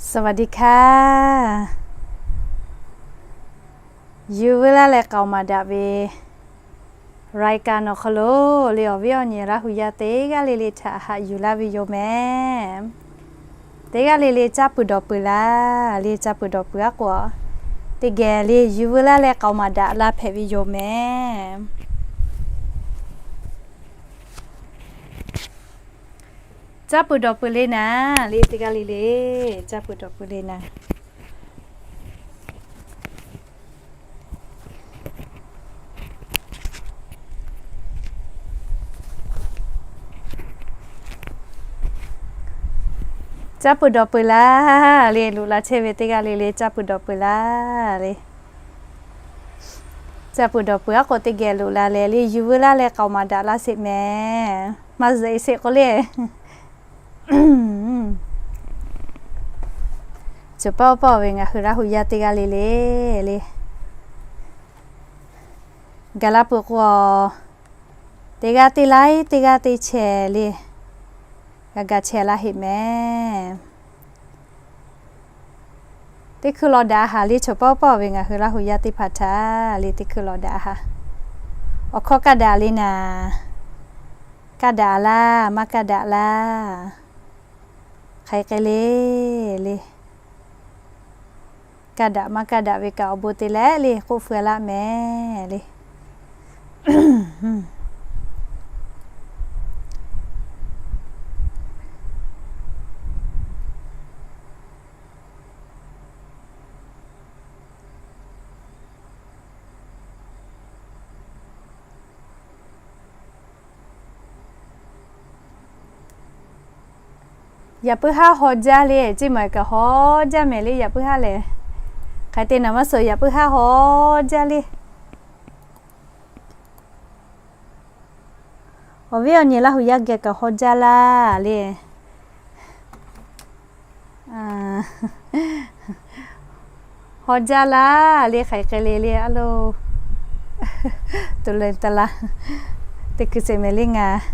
สวัสดีค่ะ Yuˇ vuiˇ laˇ leh k'aoˍ maˍ daꞈ ve รายการ awˬ hk'aw lo le, awˬ viˉ awˬ nyi Laˇ hu yaˇ teˇ g'aˇ le le htaꞈ haꞈ yuˬ laˇ ve yoˬ mehˍ. Teˇ g'aˇ le le caˇ peuˬ dawˬ peuˬ laˇ le, caˇ peuˬ dawˬ peuˬ aˉ k'o, teˇ geh le yuˇ vuiˇ laˇ leh k'aoˍ maˍ daꞈ la hpehꞈ ve yoˬ mehˍ. Caˇ peuˬ dawˬ peuˬ le naˍ le, teˇ g'aˇ le le caˇ peuˬ dawˬ peuˬ le naˍ. Caˇ peuˬ dawˬ peuˬ laˇ le, loꞈ la chehˇ ve teˇ g'aˇ le le caˇ peuˬ dawˬ peuˬ laˇ le. Caˇ peuˬ dawˬ peuˬ aˉ k'o, teˇ geh loꞈ la leh le yuˇ vuiˇ laˇ leh k'aoˍ maˍ daꞈ laˇ sheˍ mehˍ. Maˇ zeꞈ sheˍ k'o le, cawˬ paˇ paˇ ve ngaˬ hui Laˇ hu yaˇ teˇ g'aˇ le le le, gaˬ la peuˬ k'o, teˇ g'aˇ teˇ laiˉ teˇ g'aˇ teˇ chehˇ le, g'a ga chehˇ laˇ heˆ mehˍ. Teˇ hkui lawˬ daꞈ a haˍ le, cawˬ paˇ paˇ ve ngaˬ hui Laˇ hu yaˇ teˇ hpaˍ htaꞈ le, teˇ hkui lawˬ daꞈ a haˍ. Awˬ hkawˇ kaˇ daꞈ le naˍ. Kaˇ daꞈ laˇ, maˇ kaˇ daꞈ laˇ, hk'aˬ hk'e le le. Kaˇ daꞈ maˇ kaˇ daꞈ ve kaꞈ awˬ bon te leh le k'oˆ feu laˇ mehˍ le. Yaꞈ puiˉ haˉ haw jaˇ le, ceˇ maˬ kaꞈ haw jaˇ mehˍ le, yaꞈ puiˉ haˉ lehˬ. Hk'aˬ hk'e te naˍ maˇ suhˍ, yaꞈ puiˉ haˉ haw jaˇ le. Awˬ viˉ awˬ nyi Laˇ hu yaˇ geh kaꞈ haw jaˇ laˇ le. Haw jaˇ laˇ le, hk'aˬ hk'e le le a lo. To le ta la, teˇ hkui sheˍ mehˍ le ngaˬ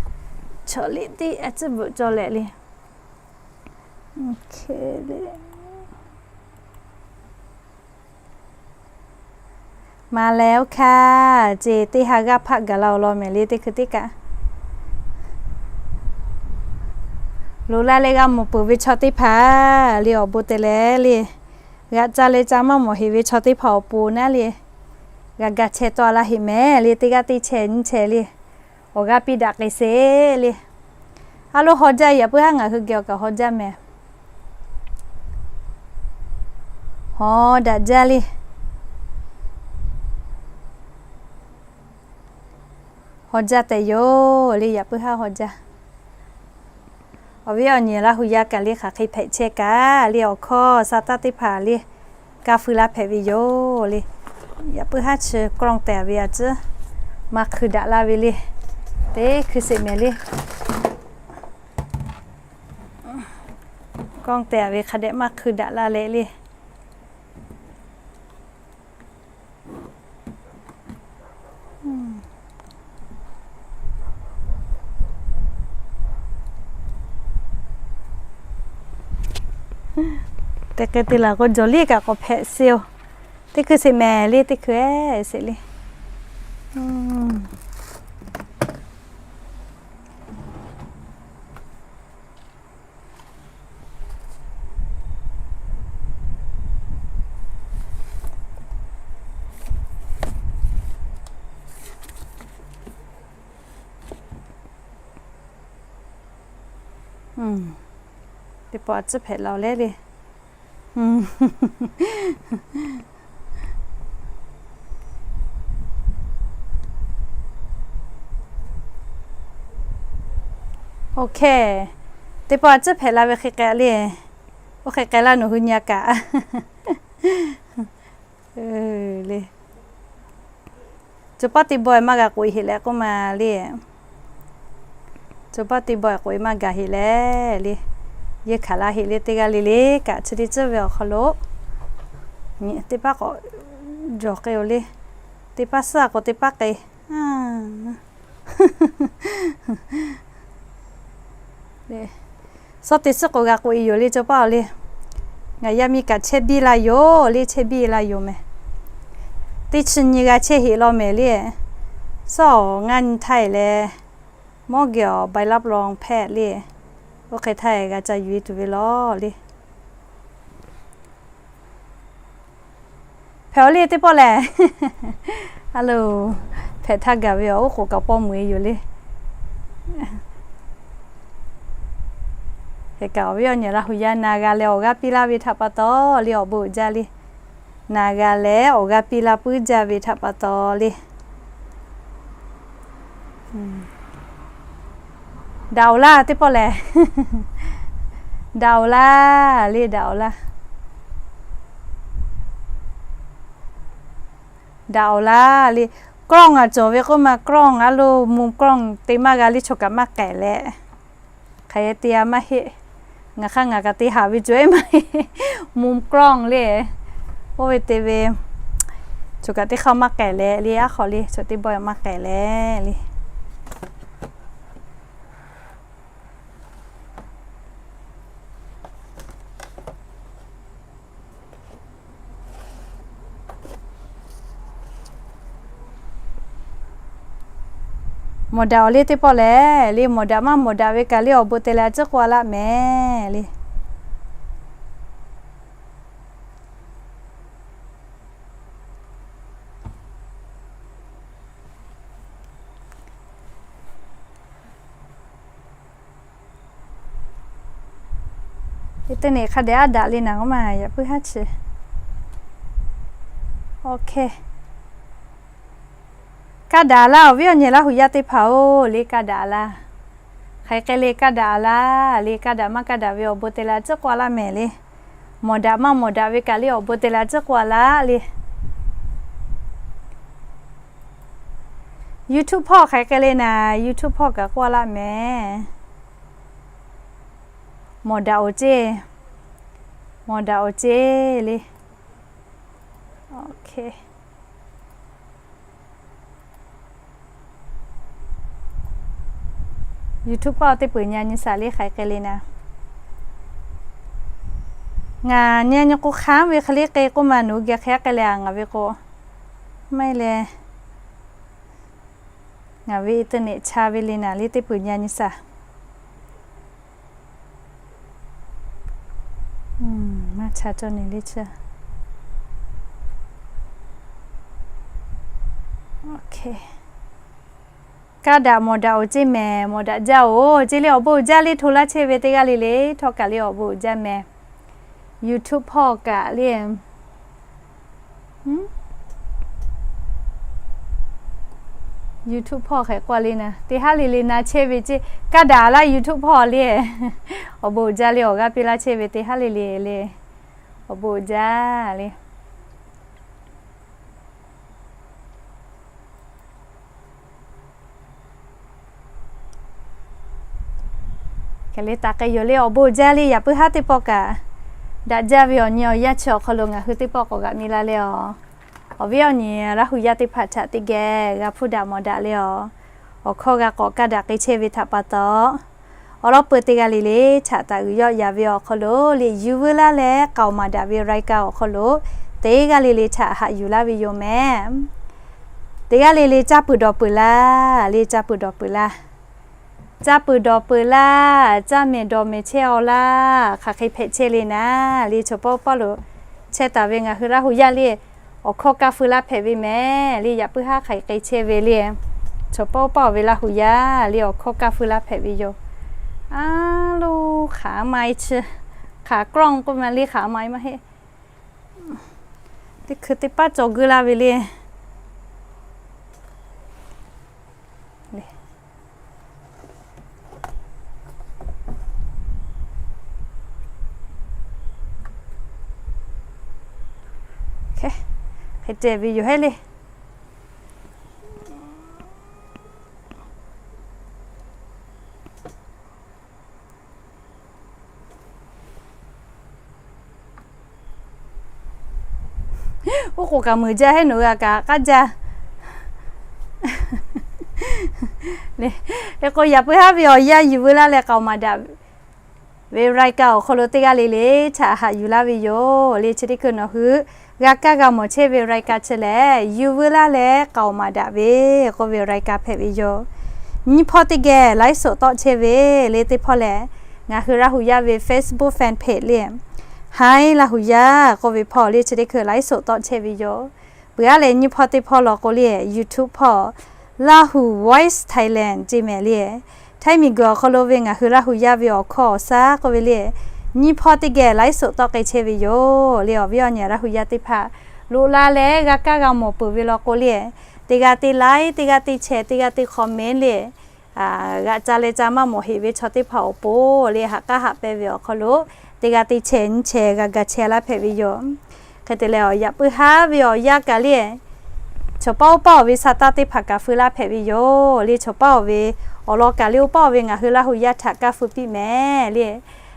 chaw liꞈ tiˉ a ciˉ bvuhꞈ cawˬ leh le. Maˍ lehˬ oˇ hkaˇ, ceˇ teˇ ha g'aˇ hpaˆ gaˬ la awˬ lawn mehˍ le, teˇ hkui teˇ kaꞈ. Loꞈ la leh g'a mawˬ peuˬ ve chaw teˇ hpaˍ le, awˬ bon te leh le. G'aꞈ ca leh ca maˇ mawˬ heˍ ve chaw teˇ hpaˍ awˬ pon naˉ le, g'a ga chehˇ tawˆ laˇ heˆ mehˍ le, teˇ g'aˇ teˇ chehˇ nyiˇ chehˇ le. Awˬ g'aˇ piˇ daꞈ k'ai sheˍ le. A lo haw jaˇ, yaꞈ puiˉ haˉ ngaˬ hui geh awˬ kaꞈ haw jaˇ mehˍ. Haw daꞈ jaˇ le. Haw jaˇ tehꞈ yoˬ le, yaꞈ puiˉ haˉ haw jaˇ. Awˬ viˉ awˬ nyi Laˇ hu yaˇ kaꞈ le, hk'aˬ hk'e hpehꞈ chehˇ kaꞈ le, awˬ hkawˇ sa taˇ teˇ hpaˍ le, kaˇ feu laˇ hpehꞈ ve yoˬ le. Yaꞈ puiˉ haˉ chi กล้อง tehꞈ ve a ciˉ maˇ hkui daꞈ laˇ ve le. Teˇ hkui sheˍ mehˍ le. กล้อง tehꞈ ve hk'a dehꞈ maˇ hkui daꞈ la leh le. Teˇ hk'e te laˬ k'o, jawˬ liˇ kaꞈ k'awꞈ hpehꞈ sheˍ oˬ. Teˇ hkui sheˍ mehˍ le, teˇ hkui sheˍ le. Teˇ pawˆ a ciˉ hpehꞈ la leh le. OK, teˇ pawˆ a ciˉ hpehꞈ la ve hk'e k'ai le. Oˇ hk'e k'ai laˇ nawˬ hui nyi a kaꞈ le. Cawˬ paˇ teˇ bawehˇ maˇ g'a k'oꞈ e heˆ leh k'oˆ ma le. Cawˬ paˇ teˇ bawehˇ k'oꞈ e maˇ gaˬ heˆ leh le. Yeˇ hkanˍ laˇ heˆ le, teˇ g'aˇ le le kaꞈ chi teˇ tcuhˉ ve awˬ hk'aw lo nyi teˇ paˉ k'awꞈ jawˬ k'ai oˬ le. Teˇ paˉ suhˉ a k'o teˇ paˉ k'ai. Suhˉ teˇ suhˉ k'o g'a k'oꞈ e yoˬ le, cawˬ paˇ oˬ le. Ngaˬ yaˇ miˇ kaꞈ chehˇ biˇ la yoˬ le, chehˇ biˇ la yoˬ mehˍ. Teˇ chi nyi g'a chehˇ heꞈ law mehˍ le. Suhˉ awˬ ngaˇ nyi htaˇ e leh, mawˇ geh awˬ bai laˇ plo hpehꞈ le. Oˇ hk'e htaˇ e g'a ca yuˬ e tuˬ ve law le. Hpehꞈ awˬ le teˇ pawˆ lehˬ, a lo, hpehꞈ htaˇ gaˬ ve awˬ oˉ k'oˍ kaꞈ pawˇ meuˬ e yoˬ le. Hk'e kaꞈ awˬ viˉ awˬ nyi Laˇ hu yaˇ na g'a leh awˬ g'aˇ piˇ laˇ ve htaꞈ pa taw le awˬ bon uiˍ jaˇ le. Na g'a leh awˬ g'aˇ piˇ laˇ puiˉ jaˇ ve htaꞈ pa taw le. Daꞈ awˬ laˇ teˇ pawˆ lehˬ. Daꞈ awˬ laˇ le, daꞈ awˬ laˇ. Daꞈ awˬ laˇ le. กล้อง a cawˬ ve k'oˆ ma, กล้อง a lo, mvuh กล้อง te maˇ g'a le, chaw kaꞈ maˇ k'ehˬ leh. Hk'aˬ hk'e te a maˇ heˆ. Ngaˬ hk'aˇ ngaˬ kaꞈ te haˍ ve cawˬ e maˇ heˆ. Mvuh กล้อง le. Oˇ ve te ve, chaw kaꞈ teˇ hk'aˇ maˇ k'ehˬ leh le, aˉ hk'aw le, chaw teˇ bawehˇ maˇ k'ehˬ leh le. Mawˬ daꞈ awˬ le teˇ pawˆ lehˬ le, mawˬ daꞈ maˇ mawˬ daꞈ ve kaꞈ le awˬ bon te leh a ciˉ k'oˆ a laˇ mehˍ le. Internet hk'a dehꞈ aˉ daꞈ le naˍ k'oˆ ma, yaꞈ puiˉ haˉ chi. Kaˇ daꞈ laˇ awˬ viˉ awˬ nyi Laˇ hu yaˇ teˇ hpaˍ-oˬ le, kaˇ daꞈ laˇ. Hk'aˬ hk'e le kaˇ daꞈ laˇ le, kaˇ daꞈ maˇ kaˇ daꞈ ve awˬ bon te leh a ciˉ k'oˆ a laˇ mehˍ le. Mawˬ daꞈ maˇ mawˬ daꞈ ve kaꞈ le awˬ bon te leh a ciˉ k'oˆ a laˇ le. YouTube hpawˇ hk'aˬ hk'e le naˍ, YouTube hpawˇ kaꞈ k'oˆ a laˇ mehˍ. Mawˬ daꞈ awˬ ceˇ, mawˬ daꞈ awˬ ceˇ le. YouTube hpawˇ teˇ peuˬ nyi a nyi shaˍ le hk'aˬ hk'e le naˍ. Ngaˬ nyi a nyi k'o hk'aˉ ve hk'e le k'e k'oˆ ma nawˬ hui geh hk'e a k'ai leh a ngaˬ ve k'o, maˇ heˆ leh, ngaˬ ve internet cha ve le naˍ le teˇ peuˬ nyi a nyi shaˍ. Maˇ cha cawˇ ne le chi. Kaˇ daꞈ mawˬ daꞈ awˬ ceˇ mehˍ, mawˬ daꞈ jaˇ oˬ ceˇ le awˬ bon uiˍ jaˇ le hto laˇ chehˇ ve teˇ g'aˇ le le htawˇ kaꞈ le awˬ bon uiˍ jaˇ mehˍ. YouTube hpawˇ kaꞈ le YouTube hpawˇ hk'e k'oˆ le naˍ, teˇ haˉ le le na chehˇ ve ceˇ. Kaˇ daꞈ laˇ YouTube hpawˇ le. Awˬ bon uiˍ jaˇ le awˬ g'aˇ piˇ laˇ chehˇ ve teˇ haˉ le le le. Awˬ bon uiˍ jaˇ le. Hk'e le taˍ k'ai yoˬ le awˬ bon uiˍ jaˇ le yaꞈ puiˉ haˉ teˇ pawˆ kaꞈ. Daꞈ jaˇ ve awˬ nyi awˬ yanˇ chi awˬ hk'aw lo ngaˬ hui teˇ pawˆ k'awꞈ g'aꞈ mi la le awˬ. Awˬ viˉ awˬ nyi Laˇ hu yaˇ teˇ hpaˍ htaꞈ teˇ geh g'a hpuˇ daꞈ mawˬ daꞈ le awˬ. Awˬ hkawˇ g'a k'awꞈ kaˇ daꞈ k'ai chehˇ ve htaꞈ pa taw, awˬ lawn peu teˇ g'aˇ le le htaꞈ taˍ uiˍ yawˆ yaˍ ve awˬ hk'aw lo liꞈ yuˬ veu laˇ leh k'aoˍ maˍ daꞈ ve รายการ awˬ hk'aw lo teˇ g'aˇ le le htaꞈ haꞈ yuˬ laˇ ve yoˬ mehˍ. Teˇ g'aˇ le le caˇ peuˬ dawˬ peuˬ laˇ le, caˇ peuˬ dawˬ peuˬ laˇ. Caˇ peuˬ dawˬ peuˬ laˇ, caˇ mehˍ dawˬ mehˍ chehˇ aw laˇ, hk'aˬ hk'e hpehꞈ chehˇ le naˍ le chaw pawˆ pawˆ lo chehˇ taˍ ve ngaˬ hui Laˇ hu yaˇ le awˬ hkawˇ kaˇ feu laˇ hpehꞈ ve mehˍ le yaꞈ puiˉ haˉ hk'aˬ hk'e chehˇ ve le. Chaw pawˆ pawˆ ve Laˇ hu yaˇ le awˬ hkawˇ kaˇ feu laˇ hpehꞈ ve yoˬ. A lo hk'aˬ ma e chi, hk'aˬ กล้อง k'oˆ ma le hk'aˬ ma e maˇ heˆ. Teˇ hkui teˇ paˉ cawˬ geu laˇ ve le. Hk'e te ve yoˬ heˆ le. Oˇ k'o kaꞈ meuˍ jaˇ heˆ, nawˬ hui a kaꞈ k'aˉ jaˇ. Hk'e k'o yaꞈ puiˉ haˉ ve awˬ yanˇ yuˬ veu laˇ leh k'aoˍ maˍ daꞈ ve รายการ awˬ hk'aw lo teˇ g'aˇ le le htaꞈ haꞈ yuˬ laˇ ve yoˬ le. Chi teˇ hkui nawˬ hui g'a kaˇ g'a mawˬ chehˇ ve รายการ chi lehˬ, yuˬ veu laˇ leh k'aoˍ maˍ daꞈ ve k'oˆ ve รายการ hpehꞈ ve yoˬ. Nyiˇ hpawˇ teˇ geh ไลฟ์สด tawˆ chehˇ ve le. Teˇ hpawˇ lehˬ, ngaˬ hui Laˇ hu yaˇ ve Facebook fan page le, Hi Laˇ hu yaˇ k'oˆ ve hpawˇ le, chi teˇ hkui ไลฟ์สด tawˆ chehˇ ve yoˬ. Peuˬ aˉ leh nyiˇ hpawˇ teˇ hpawˇ law k'o le, YouTube hpawˇ Lahu Voice Thailand ceˇ mehˍ le. Htaiˇ miˬguiˬ awˬ hk'aw lo ve ngaˬ hui Laˇ hu yaˇ ve awˬ hkawˇ awˬ shaˉ k'oˆ ve le, nyiˇ hpawˇ teˇ geh ไลฟ์สด tawˆ k'ai chehˇ ve yoˬ le. Awˬ viˉ awˬ nyi Laˇ hu yaˇ teˇ hpaˍ loꞈ la leh g'a kaˇ g'a mawˬ peuˬ ve law k'o le, teˇ g'aˇ teˇ like, teˇ g'aˇ teˇ share, teˇ g'aˇ teˇ comment le, g'aꞈ ca leh ca maˇ mawˬ heꞈ ve chaw teˇ hpaˍ awˬ pon le, haꞈ k'aˉ haꞈ pehˇ ve awˬ hk'aw lo teˇ g'aˇ teˇ share nyiˇ share g'a ga chehˇ laˇ hpehꞈ ve yoˬ. Hk'e te leh, awˬ yaꞈ puiˉ haˉ ve awˬ yanˇ kaꞈ le, chawˬ paˉ oˇ paˉ awˬ ve sa taˇ teˇ hpaˍ kaꞈ feu laˇ hpehꞈ ve yoˬ le. Chawˬ paˉ awˬ ve awˬ lawn kaꞈ le, oˇ paˉ awˬ ve ngaˬ hui Laˇ hu yaˇ htaꞈ kaˇ feu piˇ mehˍ le.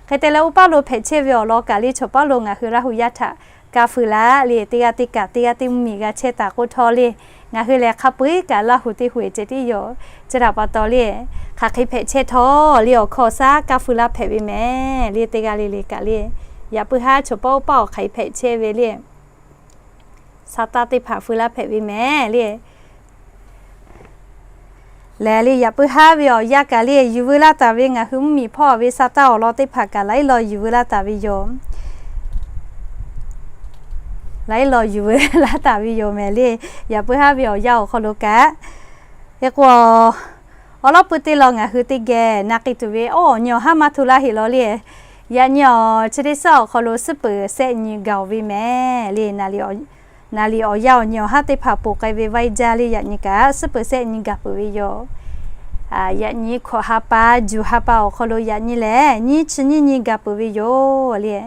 Hk'e te leh, oˇ paˉ lo hpehꞈ chehˇ ve awˬ lawn kaꞈ le, chawˬ paˉ lo ngaˬ hui Laˇ hu yaˇ htaꞈ kaˇ feu laˇ le. Teˇ g'aˇ teˇ kaꞈ, teˇ g'aˇ teˇ mvuhˇmiˬ g'a chehˇ taˍ k'oˆ htawˇ le, ngaˬ hui lehˬ hk'a peu eˬ kaꞈ Laˇ hu teˇ hui ceh tiˉ yoˬ. Chi htaꞈ pa taw le, hk'aˬ hk'e hpehꞈ chehˇ htawˇ le, awˬ hkawˇ awˬ shaˉ kaˇ feu laˇ hpehꞈ ve mehˍ le. Teˇ g'aˇ le le kaꞈ le, yaꞈ puiˉ haˉ chawˬ paˉ oˇ paˉ awˬ hk'aˬ hk'e hpehꞈ chehˇ ve le, sa taˇ teˇ hpaˍ feu laˇ hpehꞈ ve mehˍ le. Lehˬ le, yaꞈ puiˉ haˉ ve awˬ yanˇ kaꞈ le, yuˬ veu laˇ taˍ ve ngaˬ hui mvuhˇmiˬ hpawˇ ve sa taˇ awˬ lawn teˇ hpaˍ kaꞈ laiˉ law yuˬ veu laˇ taˍ ve yoˬ. Laiˉ law yuˬ veu laˇ taˍ ve yoˬ mehˍ le. Yaꞈ puiˉ haˉ ve awˬ yanˇ awˬ hk'aw lo kaꞈ, hk'e k'o, awˬ lawˉ pui teˇ law ngaˬ hui teˇ geh na k'ai tuˬ ve awˬ nyi awˬ haˉ maˇ hto laˇ heˆ law le. Yaꞈ nyi awˬ chi teˇ suhˉ awˬ hk'aw lo suhˉ peuˬ sehˆ nyi gaˬ ve mehˍ le. Naˍ liꞈ awˬ yanˇ awˬ nyi awˬ haˉ teˇ hpaˍ ponˬ k'ai ve vaiˇ jaˇ le. Yaꞈ nyi kaꞈ suhˉ peuˬ sehˆ nyi gaˬ peuˬ ve yoˬ. Yaꞈ nyi hkawꞈ ha pa, juˬ ha pa awˬ hk'aw lo yaꞈ nyi lehˬ, nyiˇ chi nyiˇ nyi gaˬ peuˬ ve yoˬ le.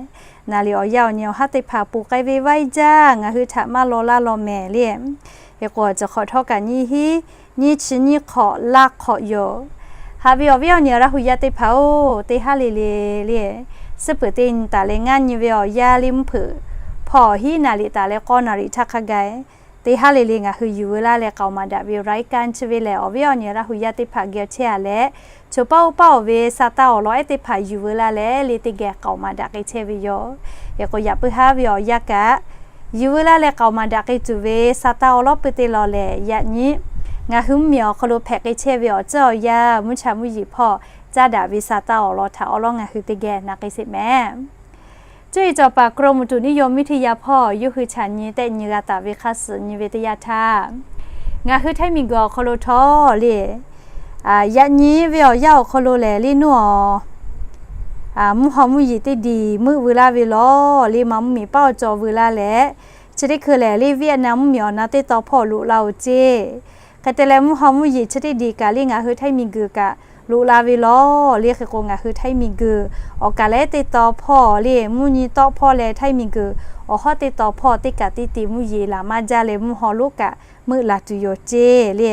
Naˍ liꞈ awˬ yanˇ awˬ nyi awˬ haˉ teˇ hpaˍ ponˬ k'ai ve vaiˇ jaˇ ngaˬ hui htaꞈ maˇ law laˇ law mehˍ le. Hk'e k'o, chi hk'awꞈ htawˇ kaꞈ nyiˇ hinˉ, nyiˇ chi nyiˇ hk'awꞈ laˇ hk'awꞈ yoˬ. Haꞈ ve awˬ viˉ awˬ nyi Laˇ hu yaˇ teˇ hpaˍ-oˬ, teˇ haˉ le le le, suhˉ peuˬ teˇ nyi taˍ leh ngaˇ nyi ve awˬ yanˇ le mvuhˇ hpeuꞈ hpawˇ hiˉ naˍ liꞈ taˍ leh k'awˇ naˍ liꞈ htaˇ hk'a gaˬ, teˇ haˉ le le ngaˬ hui yuˬ veu laˇ leh k'aoˍ maˍ daꞈ ve รายการ chi ve lehˬ, awˬ viˉ awˬ nyi Laˇ hu yaˇ teˇ hpaˍ geh chehˇ a leh, chawˬ paˉ oˇ paˉ awˬ ve sa taˇ awˬ lawn ehˉ teˇ hpaˍ yuˬ veu laˇ leh le teˇ geh k'aoˍ maˍ daꞈ k'ai chehˇ ve yoˬ. Hk'e k'o, yaꞈ puiˉ haˉ ve awˬ yanˇ kaꞈ, yuˬ veu laˇ leh k'aoˍ maˍ daꞈ k'ai tuˬ ve sa taˇ awˬ lawˉ pui teˇ law lehˬ, yaꞈ nyi ngaˬ hui mvuhˇmiˬ awˬ hk'aw lo hpehꞈ k'ai chehˇ ve awˬ tcuhˉ awˬ yanˇ mvuhˇ cha mvuhˇ yeˬ hpawˇ caˇ daꞈ ve sa taˇ awˬ lawn htaꞈ awˉ lawˉ ngaˬ hui teˇ geh na k'ai sheˍ mehˍ. Cuˇ yiˍ cawˬ paˍ กรมอุตุนิยมวิทยา hpawˇ yawˇ hui chaꞈ nyi tehˆ nyi g'a taˍ ve hk'a suhˍ nyi ve teˇ yanˇ htaˇ, ngaˬ hui Htaiˇ miˬguiˬ awˬ hk'aw lo htawˇ le, yaꞈ nyi ve awˬ yanˇ awˬ hk'aw lo lehˬ le nuˇ awˬ mvuhˇ haw mvuhˇ yeˬ teˇ diˬ meuˆ veu laˇ ve law le, maˍ mvuhˇmiˬ paˉ awˬ cawˬ veu laˇ leh, chi teˇ hkui lehˬ le Vietnam mvuhˇmiˬ awˬ na teˇ taw hpawˇ loꞈ la-oˬ ceˇ. Hk'e te leh, mvuhˇ haw mvuhˇ yeˬ chi teˇ diˬ kaꞈ le ngaˬ hui Htaiˇ miˬguiˬ kaꞈ loꞈ la ve law le. Hk'e k'o, ngaˬ hui Htaiˇ miˬguiˬ awˬ kaˍ lehˉ teˇ taw hpawˇ le, mvuhˇ nyi tawˆ hpawˇ leh Htaiˇ miˬguiˬ awˬ hawˉ teˇ taw hpawˇ teˇ kaꞈ teˇ ti mvuhˇ yeˬ laˬ maˇ jaˇ leh mvuhˇ haw lonˉ kaꞈ meuˆ laˬ tuˬ yoˬ ceˇ le.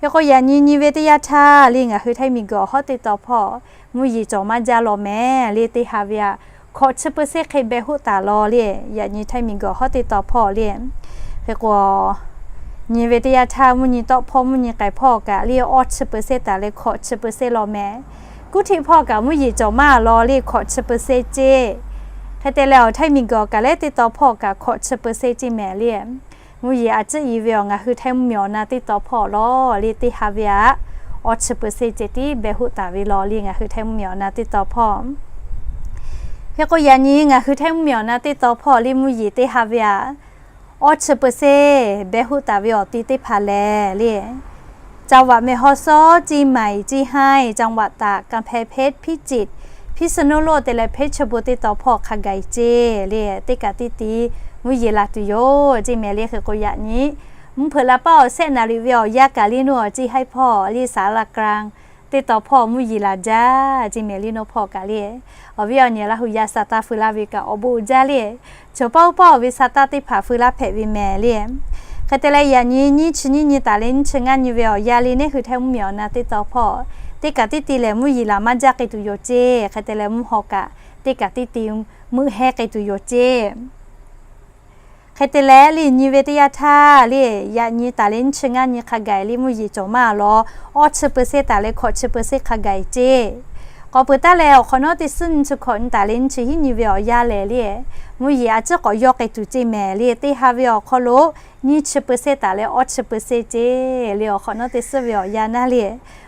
Hk'e k'o, yaꞈ nyi nyi ve teˇ yanˇ htaˇ le ngaˬ hui Htaiˇ miˬguiˬ awˬ hawˉ teˇ taw hpawˇ mvuhˇ yeˬ cawˬ maˇ jaˇ law mehˍ le. Teˇ ha ve aꞈ, hkawꞈ chi เปอร์เซ็นต์ hk'e beh hoˆ taˍ law le. Yaꞈ nyi Htaiˇ miˬguiˬ awˬ hawˉ teˇ taw hpawˇ le, hk'e k'o, nyi ve teˇ yanˇ htaˇ mvuhˇ nyi tawˆ hpawˇ mvuhˇ nyi k'ai hpawˇ kaꞈ le awˇ chi เปอร์เซ็นต์ taˍ leh hkawꞈ chi เปอร์เซ็นต์ law mehˍ. Kuˇ htiˆ hpawˇ kaꞈ mvuhˇ yeˬ cawˬ maˇ law le hkawꞈ chi เปอร์เซ็นต์ ceˇ. Hk'e te leh, awˬ Htaiˇ miˬguiˬ awˬ kaˍ lehˉ teˇ taw hpawˇ kaꞈ hkawꞈ chi เปอร์เซ็นต์ ceˇ mehˍ le. Mvuhˇ yeˬ a ciˉ i ve awˬ ngaˬ hui Htaiˇ mvuhˇmiˬ awˬ na teˇ taw hpawˇ law le teˇ ha ve aꞈ, awˇ chi เปอร์เซ็นต์ ceh tiˉ beh hoˆ taˍ ve law le ngaˬ hui Htaiˇ mvuhˇmiˬ awˬ na teˇ taw hpawˇ. Hk'e k'o, yaꞈ nyi ngaˬ hui Htaiˇ mvuhˇmiˬ awˬ na teˇ taw hpawˇ le mvuhˇ yeˬ teˇ ha ve aꞈ, awˇ chi เปอร์เซ็นต์ beh hoˆ taˍ ve awˬ ti teˇ hpaˍ lehˬ le, จังหวัดแม่ฮ่องสอน เชียงใหม่ เชียงราย จังหวัดตาก กำแพงเพชร พิจิตร พิษณุโลก te leh เพชรบูรณ์ teˇ taw hpawˇ hk'a gaˬ ceˇ le. Teˇ kaꞈ teˇ ti mvuhˇ yeˬ laˬ tuˬ yoˬ ceˇ mehˍ le. Hk'e k'o, yaꞈ nyi mvuhˇ hpeuꞈ la paˉ awˬ sehˆ naˍ riˍ ve awˬ yanˇ kaꞈ le nuˇ awˬ ceˇ haiˉ hpawˇ le สารกลาง teˇ taw hpawˇ mvuhˇ yeˬ laˬ jaˇ ceˇ mehˍ le. Nuˇ hpawˇ kaꞈ le, awˬ viˉ awˬ nyi Laˇ hu yaˇ sa taˇ feu laˇ ve kaꞈ awˬ bon uiˍ jaˇ le. Chawˬ paˉ oˇ paˉ awˬ ve sa taˇ teˇ hpaˍ feu laˇ hpehꞈ ve mehˍ le. Hk'e te leh, yaꞈ nyi nyiˇ chi nyiˇ nyi taˍ leh nyiˇ chi ngaˇ nyi ve awˬ yanˇ le neˇ hui Htaiˇ mvuhˇmiˬ awˬ na teˇ taw hpawˇ teˇ kaꞈ teˇ ti lehˬ mvuhˇ yeˬ laˬ maˇ jaˇ k'ai tuˬ yoˬ ceˇ. Hk'e te leh, mvuhˇ haw kaꞈ teˇ kaꞈ teˇ ti meuˆ hehˉ k'ai tuˬ yoˬ ceˇ. Hk'e te leh, le nyi ve teˇ yanˇ htaˇ le, yaꞈ nyi taˍ leh nyiˇ chi ngaˇ nyi hk'a gaˬ le mvuhˇ yeˬ cawˬ maˇ law, awˇ chi เปอร์เซ็นต์ taˍ leh hkawꞈ chi เปอร์เซ็นต์ hk'a gaˬ ceˇ. K'awꞈ peuˬ taˉ leh awˬ hk'awꞈ nawˉ teˇ suhˉ nyiˇ chi hkawꞈ nyi taˍ leh nyiˇ chi hiˉ nyi ve awˬ yanˇ lehˬ le, mvuhˇ yeˬ a ciˉ k'awꞈ yawˇ k'ai tuˬ ceˇ mehˍ le. Teˇ ha ve awˬ hk'aw lo nyiˇ chi peu seˇ taˍ leh awˇ chi peu seˇ ceˇ le. Awˬ hk'awꞈ nawˉ teˇ suhˉ ve awˬ yanˇ naˉ le,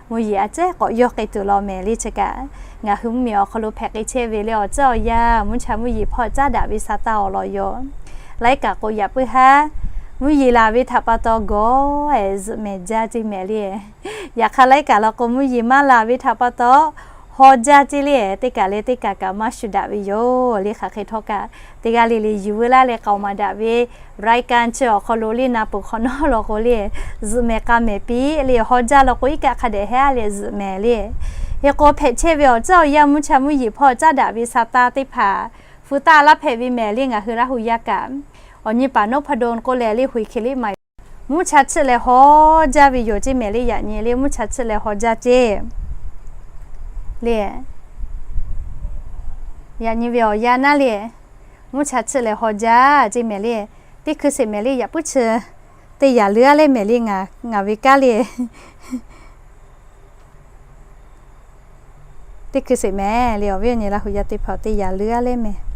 mvuhˇ yeˬ a ciˉ k'awꞈ yawˇ k'ai tuˬ law mehˍ le. Chi kaꞈ ngaˬ hui mvuhˇmiˬ awˬ hk'aw lo hpehꞈ k'ai chehˇ ve le awˬ ceuˬ awˬ yanˇ, mvuhˇ cha mvuhˇ yeˬ hpawˇ caˉ daꞈ ve sa taˇ awˬ lawn yoˬ. Laiˉ kaꞈ k'o yaꞈ puiˉ haˉ, mvuhˇ yeˬ laˬ ve htaꞈ pa taw gawˬ ehˍ zuhꞈ mehˍ jaˇ ceˇ mehˍ le. Yaꞈ hk'aˇ laiˉ kaꞈ law k'o mvuhˇ yeˬ maˇ laˬ ve htaꞈ pa taw haw jaˇ ceˇ le. Teˇ kaꞈ le teˇ kaꞈ kaꞈ maˇ shuˍ daꞈ ve yoˬ le. Hk'aˬ hk'e htawˇ kaꞈ teˇ g'aˇ le le yuˬ veu laˇ leh k'aoˍ maˍ daꞈ ve รายการ chi awˬ hk'aw lo le na peuˬ hk'awꞈ nawˉ law k'o le, zuhꞈ mehˍ k'a mehˍ piˇ le. Haw jaˇ law k'o iˉ kaˆ hk'a dehꞈ hehˉ leh zuhꞈ mehˍ le. Hk'e k'o hpehꞈ chehˇ ve awˬ ceuˬ awˬ yanˇ mvuhˇ cha mvuhˇ yeˬ hpawˇ caˉ daꞈ ve sa taˇ teˇ hpaˍ hpu taˇ laˇ hpehꞈ ve mehˍ le. Ngaˬ hui Laˇ hu yaˇ kaꞈ awˬ nyi paˍ นพดล k'oˆ leh le ห้วยเขลิม maˇ mvuhˇ cha chiˆ leh haw jaˇ ve yoˬ ceˇ mehˍ le. Yaꞈ nyi le mvuhˇ cha chiˆ leh haw jaˇ ceˇ le. Yaꞈ nyi ve awˬ yanˇ naˉ le, mvuhˇ cha chiˆ leh haw jaˇ ceˇ mehˍ le. Teˇ hkui sheˍ mehˍ le, yaꞈ puiˉ chi teˇ yaꞈ leuˉ a leh mehˍ le. Ngaˬ ve kanˉ le teˇ hkui sheˍ mehˍ le. Awˬ viˉ awˬ nyi Laˇ hu yaˇ teˇ hpaˍ teˇ yaꞈ leuˉ a leh mehˍ